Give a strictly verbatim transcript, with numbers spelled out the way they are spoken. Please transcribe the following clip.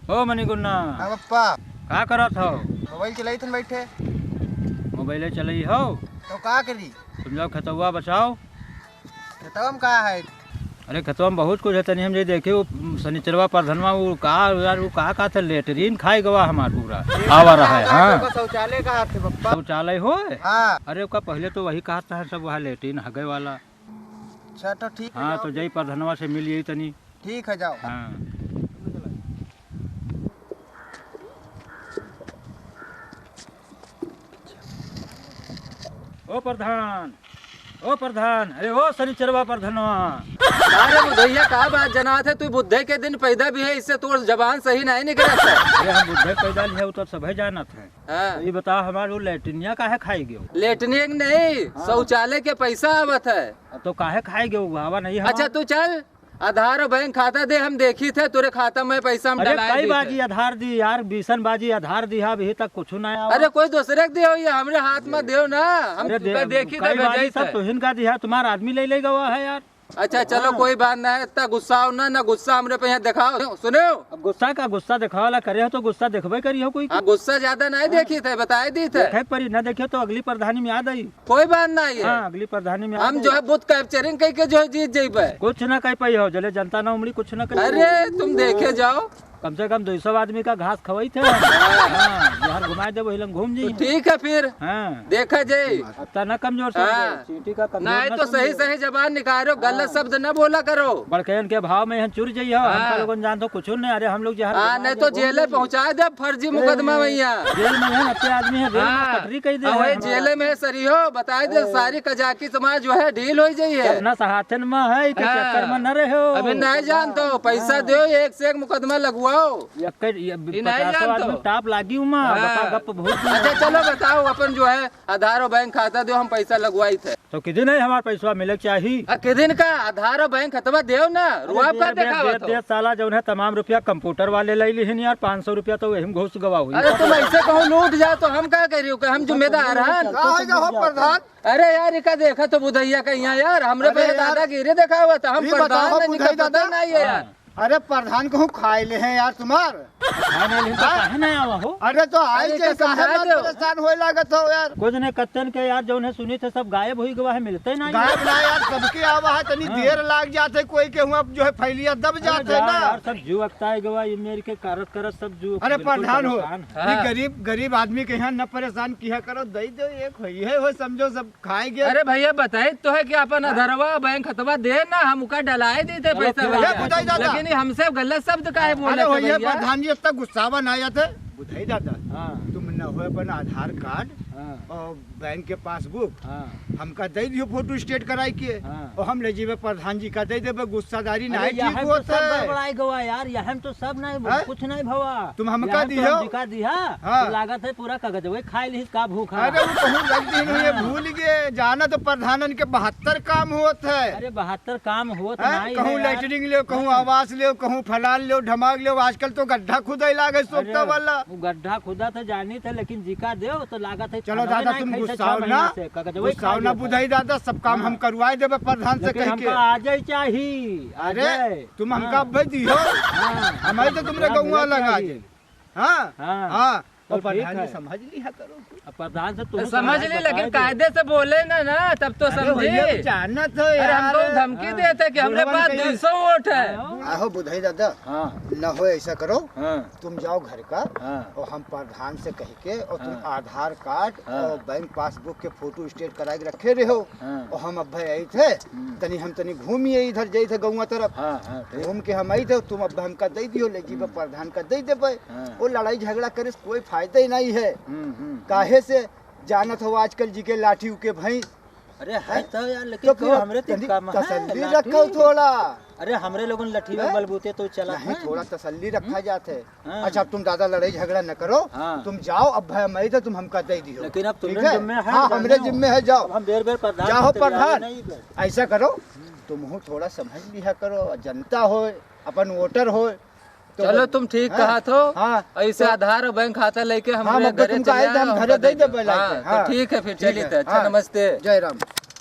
ओ मनीगुन्ना। हाँ पप्पा। का करत हो? मोबाइल चलाइत हन बैठे। मोबाइले चलाई हो? तो का करी? तुम जाओ खेतवा बचाओ। खेतवा में का है? अरे खेतवा में बहुत कुछ है, तनी हम जे देखे वो सनिचरवा परधनवा वो का यार, वो का का था, लेटरीन खाए गवा हमार पूरा। आवा रहा है, हाँ। शौचालय का हाथ है पप्पा। शौचालय हो? हाँ। अरे ओका पहले तो वही कहा था सब वहाँ लेटरीन हगे वाला। अच्छा तो ठीक है, हाँ, जाओ। तो जाई परधनवा से मिल यही तनी। ठीक है, जाओ। हाँ। ओ प्रधान, ओ प्रधान, अरे ओ सनिचरवा परधनवा। अरे बुधैया, का बात जनात है? तू बुद्धे के दिन पैदा भी है, इससे तोर जबान सही नहीं निकलत है। अरे हम बुद्धे पैदा लिहे, उ तो सभे जानत है। हाँ। तो ये बता, हमार वो लेटरिनिया काहे खाई गयो? लेटरिन नहीं, हाँ। शौचालय के पैसा आवत है। अब तो काहे खाई गयो? आवा नहीं हम। अच्छा, तू चल, आधार और बैंक खाता दे, हम देखी थे, तोरे खाता में पैसा हम अरे, डलाई कई दी बाजी थे। आधार दी यार, बीसन बाजी आधार दी है, अभी तक कुछ ना आवा। अरे, कोई दूसरे के दियो, ये हमरे हाथ में दियो ना, हम अरे, दे-, देखी थे, कई बाजी भेजाई सब थे। तुहिन का दिया, तुम्हारा आदमी ले ले गवा है यार। अच्छा, चलो, हाँ। कोई बात ना है, इतना गुस्सा हो ना, ना गुस्सा हमरे पे यहाँ दिखाओ। सुनो? अब गुस्सा का गुस्सा दिखावे ला करे हो तो गुस्सा दिखबे करी हो कोई। हाँ, गुस्सा ज्यादा नहीं हाँ। देखी थे, बताए दी थे। देखे परी, ना देखे तो अगली प्रधानी में याद आई। कोई बात ना है। हाँ, अगली प्रधानी में हम याद जो आई। है बूथ कैप्चरिंग कई के जो है जीत जइबे। कुछ ना कह पाई हो, जले जनता ना उमड़ी कुछ ना कह। अरे, तुम देखे जाओ। कम से कम दो सौ आदमी का घास खवाई थे। हाँ। हाँ, जहर घुमाए दे, वही लंग घूम जी। तो ठीक है फिर। हाँ। देखा जाए। अब तो ना कमजोर समझो, हाँ। चींटी का कमजोर नहीं ना तो सही समझो। सही जबान निकालो, गलत हाँ। शब्द न बोला करो। बड़कैयन के भाव में यहाँ चुर जाइए, हाँ। हमका लोगन जान तो कुछ नहीं। अरे हम लोग जहर हाँ, घुमाए नहीं दे, तो घूम जेले जाइए। पहुँचा दे, फर्जी मुकदमा ए, भैया। जेल में है, इतने आदमी है, जेल में हाँ। कटरी कह दे हाँ, वही हम। जेले में सरी हो, बताए दे, ए। सारी कजाकी समाज जो है, ढील हो जाइए। अपना सहाथन में है, के हाँ। चक्कर में न रहो। अभी नहीं जान तो, पैसा हाँ। दो, एक से एक मुकदमा लगवाओ। यक्कर, ये ये नहीं पचासों जानतो। आदमी टाप लागी उमा, हाँ। गपा गप बहुत अच्छा, चलो बताओ, अपन जो है आधार और बैंक खाता दो, हम पैसा लगवाई थे। तो किदिन है हमार पैसवा मिले के चाही? आ, किदिन का आधार और बैंक खतवा देव ना, अरे रुआब दे, का दे, देखावत दे, हो? दे, साला जौन है तमाम रुपया कंप्यूटर वाले ले लिहिन यार, पाँच सौ रुपया तो वही में घुस गवा हुई। अरे तुम ऐसे कहूँ लूट जाओ तो हम का करियो, कि हम जिम्मेदार हैं? का है हो प्रधान? अरे यार, इका देखा तो बुधैया का यहाँ यार, हमरे अरे पे यार, दादागिरी देखावत, हम ई प्रधान बताओ है, इनका बुधई पता दादा। नहीं है यार। हाँ। अरे प्रधान कहूँ खाए ले हैं यार तुम्हार। खाए ले हैं तो हाँ? काहे ना आवा हो? अरे तो आई अरे के तो काहे समझा बात दो। परेशान होए लागत हो यार? कुछ नहीं, कत्तन के यार जौन है सुनी थे सब गायब हुई गवा है, मिलते नहीं। गायब ना यार, सबके आवा है, तनी हाँ। देर लाग जात है, कोई के हुआ जो है फैलिया दब अरे जात है जा ना। यार, सब जीव अकताए गवा, ये मेरे के कारत करत सब जीव अरे बिल्कुल प्रधान हो, परेशान है। ये हाँ। गरीब, गरीब आदमी के यहाँ न परेशान किया करो, दे दो, एक हो, ये हो समझो सब खाए गए। अरे भैया, बताई तो है कि अपन अधरवा बैंक खतवा दे ना, हम उका डलाए दी थे चलो पैसा फिर भैया। आ जाओ। लेकिन ये हमसे गलत शब्द काहे बोले अरे थे भैया, भैया? प्रधान जी इतना गुस्सावा ना आया थे। बुधाई दादा, हाँ। तुम न हो अपन आधार कार्ड हाँ। और बैंक के पासबुक हाँ। हमका दे दियो फोटो स्टेट कराई के हाँ। और हम ले जीवे प्रधान जी का दे देबे, गुस्सादारी अरे नहीं ठीक यहाँ तो होता सब है। गड़बड़ाई गवा यार, यहाँ तो सब नहीं हैं? कुछ नहीं भवा। तुम हमका यहाँ तो दियो। हम जिका दिया, हाँ। तो लागत है पूरा कागजवे खाए लिहिस का भूखा। अरे वो कहूँ रख दी नहीं है, हाँ। भूल गए। जाना तो प्रधानन के बहत्तर काम होत है। अरे बहत्तर काम होत हैं? नहीं कहूँ है यार। लैट्रिन लेव, कहूँ हाँ। आवास लेव, कहूँ फलान लेव, ढमाक लेव। आजकल तो गड्ढा खुदाई लागे अरे, सोखता वाला। वो गड्ढा खुदा तो जानी थे, लेकिन जिका देव तो लागत है चलो खाना दादा, नहीं तुम खाई थे गुस्साओ छह महीना ना, से, कागजवे गुस्साओ खा ना लेते। बुधाई दादा, सब काम हाँ। हम करवाए देबे प्रधान से लेकिन कह के। हमका आ जाए चाही, आ अरे, जाए। तुम हमका हाँ। अब भाई दियो। हाँ। हम आई तो तुमरे हाँ, गौवा मिलत लगा रही। दे। हाँ? हाँ। हाँ। तो और प्रधान ठीक जी है। समझ लिया करो। अब प्रधान से तुम समझ समझाओ, ली, बताओ लेकिन जी। कायदे से बोले ना, ना, तब तो अरे समझी। भैया, जानत हो अरे, यार। हमको धमकी हाँ। देते कि हमरे बुढ़वन पास कहिए। दो सौ वोट है। हाँ। आहो बुधाई दादा, हाँ। न हो ऐसा करो, हाँ। तुम जाओ घर का हाँ। और हम प्रधान से कह के और तुम हाँ। आधार कार्ड हाँ। और बैंक पासबुक के फोटो स्टेट करा के रखे रहो हाँ। और हम अब भाई आई थे, हम्म। तनी हम तनी घूमी आई इधर जाई थे गौवा तरफ, हाँ, हाँ, ठीक। घूम के हम आई थे, तुम अब हमका दे दियो, ले जीबे हम्म। प्रधान का दे देबे। हाँ। वो लड़ाई झगड़ा करे से कोई फायदा ही नहीं है। हम्म, हम्म, काहे हम्म। से जानत हो आजकल जी के लाठी उके भैंस। अरे है तो यार, लेकिन तो फिर क्यों हमरे तो तनी काम है, तसल्ली लाठी। रखो थोड़ा। अरे हमरे लोगन लठी में हैं? बलबूते तो चला नहीं, है। थोड़ा तसल्ली रखा हम्म। जात है। हाँ। अच्छा, तुम दादा लड़ाई झगड़ा न करो, हाँ। तुम जाओ, अब भाई मैं तो तुम हमका दे दियो। लेकिन अब ठीक तुमरे है? जिम्मे है, हाँ, जाने हमरे हो। जिम्मे है, जाओ। अब हम बेर बेर प्रधान जाओ के प्रधान, नहीं बे। ऐसा करो, तुम हो थोड़ा समझ लिया करो, जनता हो, अपन वोटर हो, तो चलो, बस, तुम ठीक हाँ, कहा थो। हाँ, ऐसे तो आधार और बैंक खाता लेके हाँ, हमरे मगर घरे तुमका चले आए तो हम आओ, घरे दे दे देबे, हाँ, हाँ, तो हाँ, ठीक है, फिर ठीक चलिए है, थे। अच्छा, हाँ, नमस्ते। जय राम।